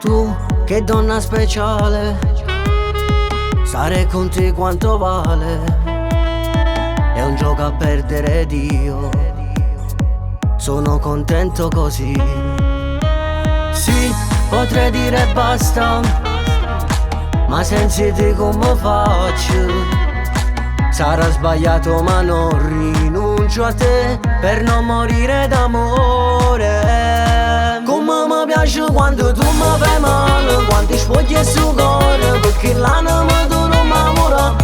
Tu, che donna speciale, stare con te quanto vale. È un gioco a perdere ed io sono contento così. Sì, potrei dire basta, ma senza te come faccio? Sarà sbagliato ma non rinuncio a te per non morire d'amore. Come mi piace quando tu mi fai male, quando ti spuogli su cuore, perché l'anima tu non mi.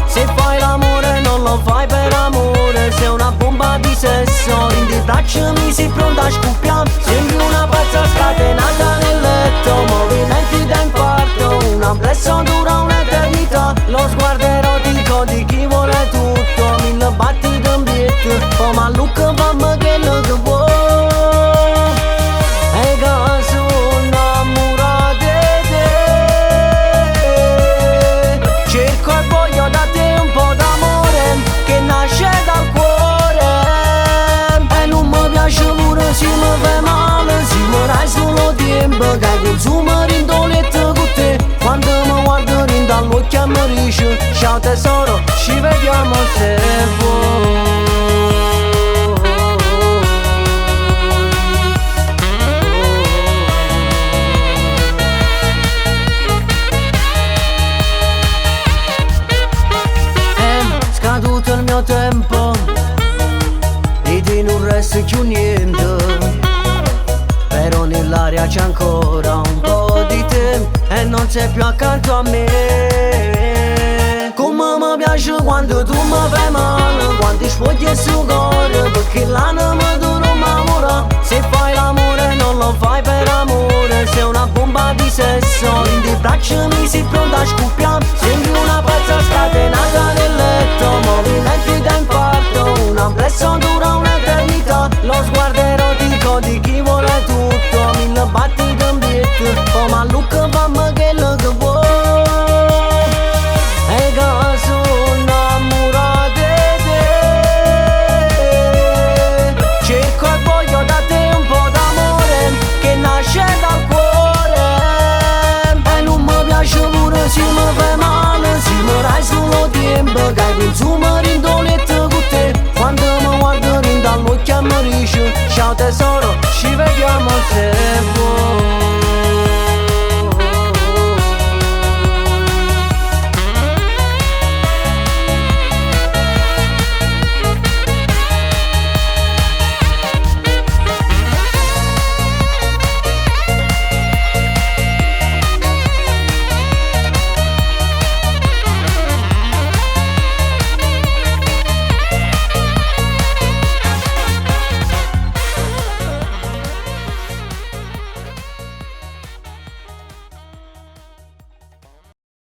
Se fai l'amore non lo fai per amore, sei una bomba di sesso, in ti braccia mi sei pronta a scoppiare. Sembri una pazza scatenata nel letto, movimenti da infarto, un amplesso dura un'eternità. Lo sguardo erotico di chi vuole tutto, mille battiti in pietto, poi m'allucca fammi quello che vuoi. E che sono innamorato di te. Cerco e voglio da te un po' d'amore che nasce dal cuore. E non mi piace pure se mi fai male, se mi dai solo tempo che consumo dentro il letto con te. Quando mi guardo dentro all'occhio mi dici ciao tesoro, ci vediamo se vuoi. È scaduto il mio tempo e di non resta più niente. Però nell'aria c'è ancora un po' di te e non sei più accanto a me. Come mi piace quando tu mi fai male, quando ti spogli su cuore, perché l'anima tu non mi amora. Se fai l'amore non lo fai per amore, sei una bomba di sesso, in ti braccia mi sei pronta a scoppiare. Sembri una pazza scatenata.